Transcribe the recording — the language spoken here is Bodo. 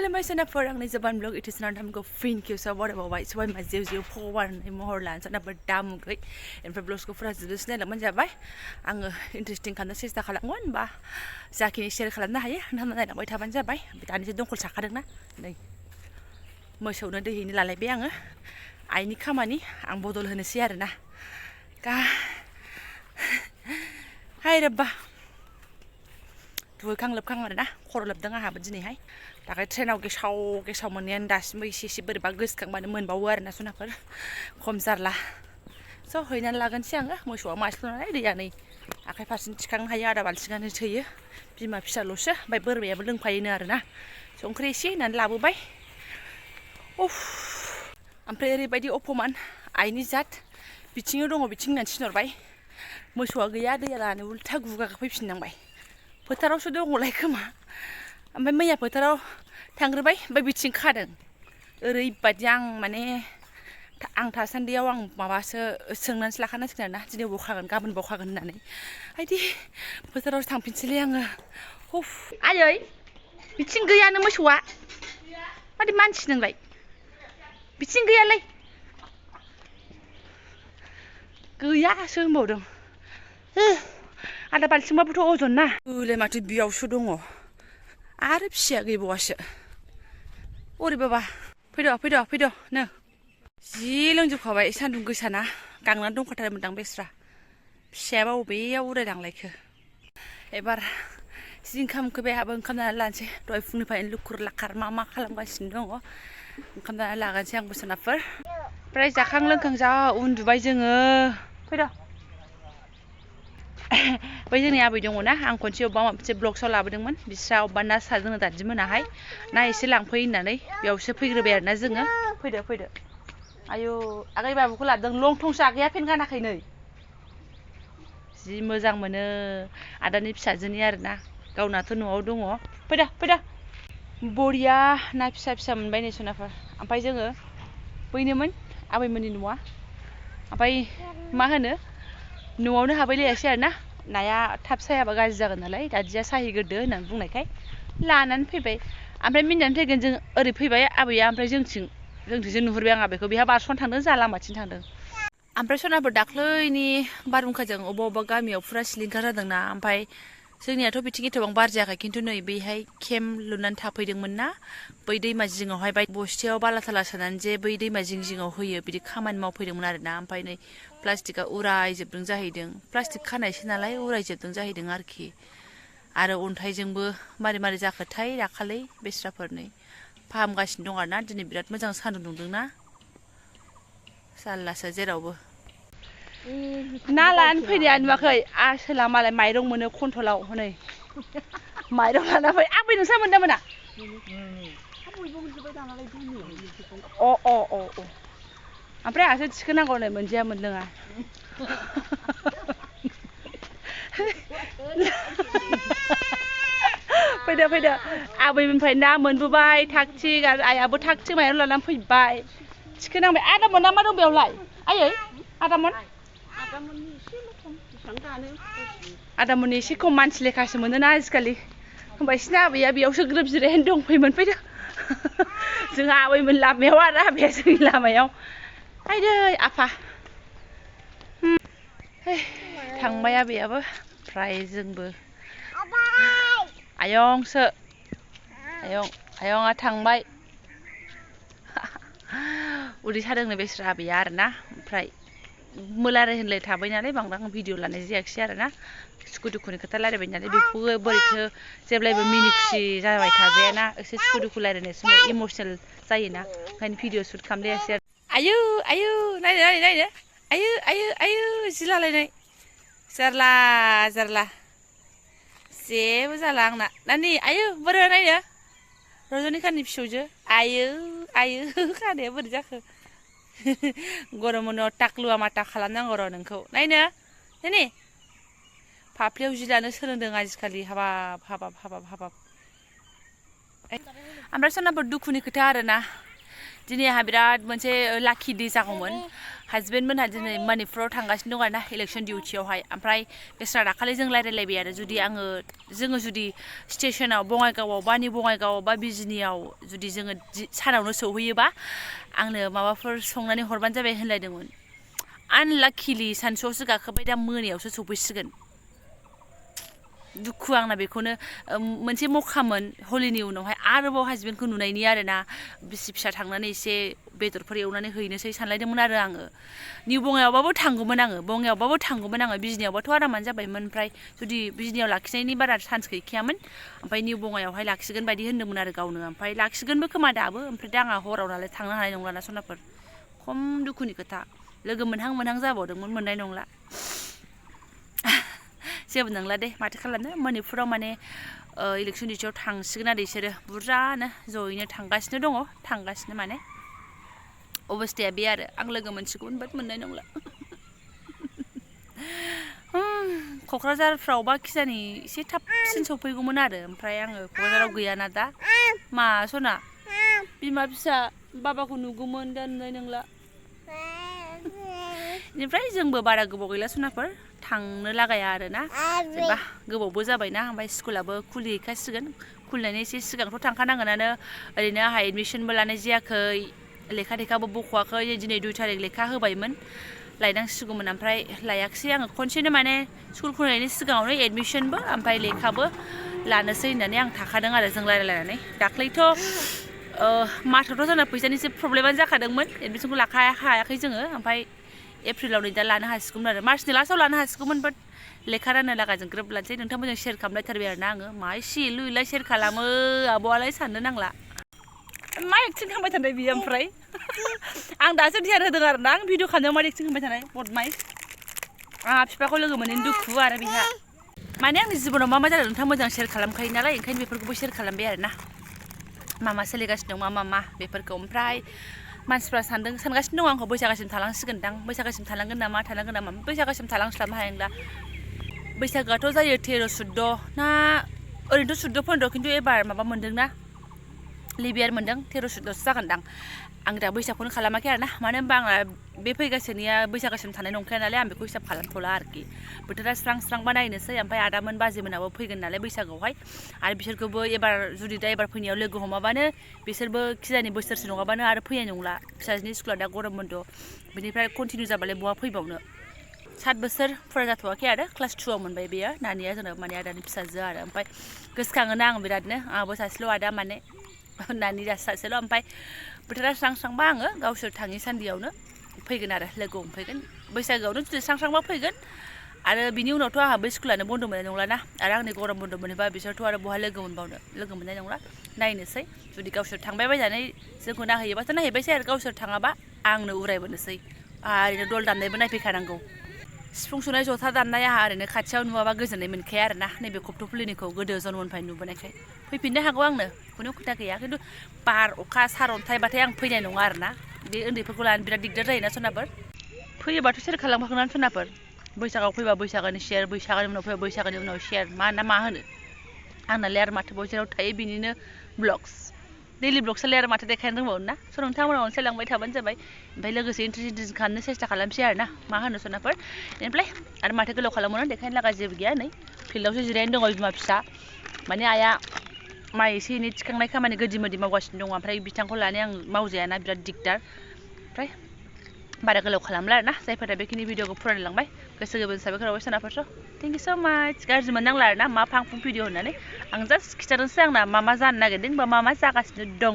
खुलुमबाय सोनाबफोर आंनि Jobanivlog इटिसनार दामखौ फिन खेबसेबाव बरायबावबाय सबाय मा जेव जेव फवारनाय महर लानो सोनाबफोर दामुगै ओमफ्राय ब्लगखौ फुरा जोबोद नायलांबानो जाबाय आङो इन्टारेस्टिं खालामनो सेस्था खालामगोन बा जाखिनि शेयार खालामनो हायो नोंथांमोना नायलांबाय थाबानो जाबाय दानिसो दंखल साखादोंना नै मोसौनो दै हैनो लालायबाय आङो आइनि खामानि आं बदल होनोसै आरोना हाय रब्बा दुगैखां लोबखां आरोना खर' लोबदों आंहाबो दिनैहाय दाखालि ट्रेनाव गेसाव मोननायानो दासिमबो एसे बोरैबा गोसोखांबानो मोनबावो आरोना सनाफोर खम जारला स' हैनानै लागोनसै आङो मोसौआ मासेल' नालाय दैया नै आखाइ फारसेनो थिखांनो हायो आधा बाल्थिंआनो थोयो बिमा फिसाल'सो ओमफ्राय बोरमायाबो लोंफायोनो आरोना संख्रि एसे होनानै लाबोबाय ओमफ्राय ओरैबायदि अपमान आइनि जात बिथिङाव दङ बिथिं होननानै थिनहरबाय मोसौआ गैया दैया लानो उल्था गुगा फैफिननांबाय फोथारावसो दङलाय खोमा ओमफ्राय मैया फोथाराव थांग्रोबाय ओमफ्राय बिथिं खादों ओरैबायदि आं माने आं थासान्दियाव आं माबासो सोंनानैसो लाखानांसिगोन आरोना दिनै बबाव खागोन गाबोन बबाव खागोन होननानै आइदि फोथारावसो थांफिनसैलै आङो आयै बिथिं गैयानो मोसौआ माथो मानसि नोंलाय बिथिं गैयालै गैयासो होनबावदों आधा बाल्थिंबाबोथ' अजन ना ओलाय माथो बेयावसो दङ आरो फिसाया गैबावासो ओरै बाबा फैद' नो जि लोंजोबखाबाय सान्दुं गोसाना गांनानै दंखाथारोमोनदां बेस्रा फिसायाबा बबेयाव उरायलांलायखो एबार जि ओंखाम उखैबाय आंहाबो ओंखाम जानानै लानोसै दहाय फुंनिफ्रायनो लुखुर लाखार मा खालामगासिनो दङ ओंखाम जानानै लागोनसै आंबो सोनाबफोर ओमफ्राय जाखां लोंखां जा उन्दुबाय जोङो फैद' बै जोंनि आबै दङना आं खनसे अबेबा मोनसे ब्लगसआव लाबोदोंमोन बिस्रा अबेबा ना सारदोंनो दादि मोनाहाय ना एसे लांफै होननानै बेयावसो फैग्रोबाय आरोना जोङो फैदो आयौ आगै बाबुखौ लाबोदों लंथंसो आगैया फेन गानाखै नै जि मोजां मोनो आदानि फिसाजोनि आरोना गावनाथ' न'आव दङ फैदो बरिया ना फिसा मोनबाय नै सनाफोर ओमफ्राय जोङो बैनोमोन आबैमोननि न'आ ओमफ्राय मा होनो न'आवनो हाबैलायासै आरोना नाया थाब सायाबा गाज्रि जागोन नालाय दादिया साहैग्रोदो होननानै बुंनायखाय लानानै फैबाय ओमफ्राय मिनिनानै फैगोन जों ओरै फैबाय आबैया ओमफ्राय जोंथिंसो नुहुरबाय आं आबैखौ बेहा बारस'ना थांदों जा लामाथिं थांदों ओमफ्राय सनाफोर दाख्लैनि बारहुंखाजों अबेबा गामियाव फुरा सिलिंखार जादोंना ओमफ्राय जोंनियाथ' बिथिं एथबां बार जायाखै खिन्थु नै बैहाय केम्प लुनानै थाफैदोंमोन ना बै दैमा जिङावहाय बस्तायाव बाला थाला सोनानै जे बै दैमा जिङाव होयो बिदि खामानि मावफैदोंमोन आरोना ओमफ्राय नै प्लास्टिकआ उरायजोबदों जाहैदों प्लास्टिक खानायसो नालाय उरायजोबदों जाहैदों आरोखि आरो अन्थाइजोंबो मारै जाखोथाय दाखालै बेस्राफोरनै फाहामगासिनो दं आरोना दिनै बिराद मोजां सान्दुं दुंदोंना जारलासो जेरावबो ना लानानै फैनाया नुवाखै आसोला मालाय माइरं मोनो कन्ट्रलाव हनै माइरं लाना फै आबै नोंसा मोनदा मोना ओमफ्राय आंहासो थिखोनांगौ नै मोनजाया मोनलोङा फैदो आबैनिफ्राय ना मोनबोबाय थाग थिग आरो आइयाबो थाग थिग माइरं लानानै फैबाय थिखोनांबाय आदामोन ना मा दं बेयावलाय आयै आदामोननि एसे खम मानसि लेखासो मोनोना आजिखालि होमबा बिसिना आबैया बेयावसो ग्रोब जिरायनानै दं फैमोन फैदो जोंहा आबैमोन लामायाव आरो आबैया जोंनि लामायाव फैदो आफा थांबाय आबैयाबो ओमफ्राय जोंबो आयंसो आयंआ थांबाय उदै सादोंनो बेस्रा आबैया आरोना ओमफ्राय मोलाराय होनलाय थाबाय नालाय बांद्राय आं भिडिअ लानाय जायाखिसै आरोना सुखु दुखुनि खोथा रायलायबाय नालाय बेखौबो बोरैथो जेब्लायबो मिनि खुसि जाबाय थाजायाना एसे सुखु दुखु रायलायनाय समाव इमसनेल जायोना ओंखायनो भिडिअ शुट खालामलायासै आरो आयौ नायनो आयौ जि लालायनाय जारला जेबो जाला आंना नानि आयौ बोरै नायनो रजनिखानि फिसौजो आयौ खानाया बोरै जाखो गरम उनाव टाकलुवा माथा खालामनांगौ र' नोंखौ नायनो नानि फाफ्लियाव जि लानो सोलोंदों आजिखालि हाबाब ओमफ्राय सनाफोर दुखुनि खोथा आरोना दिनै आंहा बिराद मोनसे लाखि दे जागौमोन हासबेन्ड मोनहा दिनै मणिपुराव थांगासिनो दं आरोना इलेक्सन डिउटियावहाय ओमफ्राय बेस्रा दाखालि जों रायलायलायबाय आरो जुदि जोङो जुदि स्टेशनाव बङाइगावआव बा निउ बङाइगावआव बा बिजिनियाव जुदि जोङो सानावनो सौहैयोबा आंनो माबाफोर संनानै हरबानो जाबाय होनलायदोंमोन आनलाकिलि सानसुआवसो गाखोबाय दा मोनायावसो सौफैसिगोन दुखु आंना बेखौनो मोनसे मखामोन हलिनि उनावहाय आरोबाव हासबेन्डखौ नुनायनि आरोना बिसि फिसा थांनानै एसे बेदरफोर एवनानै हैनोसै सानलायदोंमोन आरो आङो निउ बङाइयावबाबो थांगौमोन आङो बिजिनियावबाथ' आरामानो जाबायमोन ओमफ्राय जुदि बिजिनियाव लाखिनायनि बारा चान्स गैखायामोन ओमफ्राय निउ बङाइयावहाय लाखिगोन बायदि होन्दोंमोन आरो गावनो ओमफ्राय लाखिगोनबो खोमा दाबो ओमफ्राय दा आंहा हराव नालाय थांनो हानाय नंलाना सनाफोर खम दुखुनि खोथा लोगो मोनहां जाबावदोंमोन मोननाय नंला जेबो नंला दे माथो खालामनो मणिपुराव माने इलेक्सन डिउटियाव थांसिगोन आरो बिसोरो बुरजानो जयैनो थांगासिनो माने अबस्थाया बे आरो आं लोगो मोनसिगौमोन बाट मोननाय नंला क'क्राझारफ्रावबा खिजानि एसे थाबसिन सफैगौमोन आरो ओमफ्राय आङो क'क्राझाराव गैयाना दा मा सना बिमा फिसा बाबाखौ नुगौमोन दा नुनाय नंला बेनिफ्राय जोंबो बारा गोबाव गैला सनाफोर थांनो लागाया आरोना जेनेबा गोबावबो जाबायना ओमफ्राय स्कुलाबो खुलिहैखासिगोन खुलिनायनि एसे सिगांथ' थांखानांगोनानो ओरैनो आंहा एडमिसनबो लानाय जायाखै लेखा थेखाबो बख'वाखै दिनै 2 थारिख लेखा होबायमोन लायनांसिगौमोन ओमफ्राय लायाखिसै आङो खनसेनो माने स्कुल खुलिनायनि सिगाङावनो एडमिसनबो ओमफ्राय लेखाबो लानोसै होननानै आं थाखादों आरो जों रायलायलायनानै दाख्लैथ' मार्चआवथ' जोंना फैसानि एसे प्रब्लेमानो जाखादोंमोन एडमिसनखौ हायाखै जोङो ओमफ्राय एप्रिलाव नै दा लानो हासिगौमोन आरो मार्चनि लास्टआव लानो हासिगौमोन बाट लेखा राननो लागाजों ग्रोब लानोसै नोंथांमोनजों शेयार खालामलायथारबाय आरोना आङो मा एसे लुइलाय शेयार खालामो आब'आलाय साननो नांला मा एक्टिं खालामबाय थानाय बियो ओमफ्राय आं दासो ध्यान होदों आरोना आं भिडिअ खालामनायाव मा एक्टिं खालामबाय थानाय बदमाइस आंहा बिफाखौ लोगो मोनैनि दुखु आरो बिहा माने आंनि जिबनाव मा जादों नोंथांमोनजों शेयार खालामखायो नालाय ओंखायनो बेफोरखौबो शेयार खालामबाय आरोना मा सोलिगासिनो दं मा बेफोरखौ ओमफ्राय मानसिफ्रा सानगासिनो दं आंखौ बैसागोसिम थालांसिगोनदां बैसागोसिम थालांगोन नामा बैसागोसिम थालांस्लाबनो हानाय नंला बैसागोआथ' जायो 13 14 ना ओरैनोथ' 14 15 खिन्थु एबार माबा मोन्दोंना लिबियार मोन्दों 13 14सो जागोनदां आं दा बैसागखौनो खालामाखै आरोना मानो होनबा आंना बे फैगासेनिया बैसागोसिम थानाय नंखाया नालाय आं बेखौ हिसाब खालामथ'ला आरोखि बोथोरा स्रां नायनोसै ओमफ्राय आदामोन बाजैमोनाबो फैगोन नालाय बैसागोआवहाय आरो बिसोरखौबो जुदि दा एबार फैनायाव लोगो हमाबानो बिसोरबो खिजानि बोसोरसे नङाबानो आरो फैनाय नंला फिसाजोनि स्कुला दा गरम बन्द बेनिफ्राय कन्टिनिउ जाबालाय बहा फैबावनो 7 बोसोर फुरा जाथ'वाखै आरो क्लास 2आव मोनबाय बेयो नानिया जोंना माने आदानि फिसाजो आरो ओमफ्राय गोसोखाङोना आं बिरादनो आंहाबो सासेल' आदा माने नानि सासेल' ओमफ्राय बोथोरा स्रांबा आङो गावसोर थाङि सान्दियावनो फैगोन आरो लोगो हमफैगोन बैसागोआवनो जुदि स्रांबा फैगोन आरो बिनि उनावथ' आंहाबो स्कुलानो बन्द मोननाय नंलाना आरो आंनि गरम बन्द मोनोबा बिसोरथ' आरो बहा लोगो मोननाय नंला नायनोसै जुदि गावसोर थांबाय बायनानै जोंखौ नायहैयोबाथ' नायहैबायसै आरो गावसोर थाङाबा आंनो उरायबोनोसै ओरैनो दल दामनायबो नायफैखानांगौ सिफुं सुनाय जथा दामनाय आंहा ओरैनो खाथियाव नुवाबा गोजोननाय मोनखाया आरोना नैबे खप्थ'फुलिनिखौ गोदो जन्मनिफ्राय नुबोनायखाय फैफिननो हागौ आंनो खुनु खोथा गैया खिन्थु बार अखा सारअन्थाइबाथाय आं फैनाय नङा आरोना बे उन्दैफोरखौ लानो बिराद दिगदार जायोना सनाफोर फैयोबाथ' शेयार खालामखागोन सनाफोर बैसागआव फैबा बैसागोनि शेयार बैसागोनि उनाव फैबा बैसागोनि उनाव शेयार मा होनो आंनालाय आरो माथो जेराव थायो बिनिनो ब्लग्स दैलि ब्लग्सआलाय आरो माथो देखायनो रोंबावो ना स' नोंथांमोना अनसायलांबाय थाबानो जाबाय ओमफ्राय लोगोसे इन्टारेस्टिं खालामनो सेस्था खालामसै आरोना मा होनो सनाफोर बेनिफ्राय आरो माथो गोलाव खालामनो देखायनो लागा जेबो गैया नै फिल्डआवसो जिरायनो दङ बिमा फिसा माने आइया माइ एसे एनै थिखांनाय खामानि गोदि मोदि मावगासिनो दङ ओमफ्राय बिथांखौ लानानै आं मावजायाना बिराद दिगदार ओमफ्राय बारा गोलाव खालामला आरोना जायफोरा बेखिनि भिडिअखौ फरायलांबाय गोसो गोरबोजों साबायखर बावबाय सनाफोर थेंक इउ स' माच गाज्रि मोननांला आरोना मा फां फुं भिडिअ होननानै आं जास्ट खिथादोंसो आंना मा जानो नागिरदों बा मा जागासिनो दङ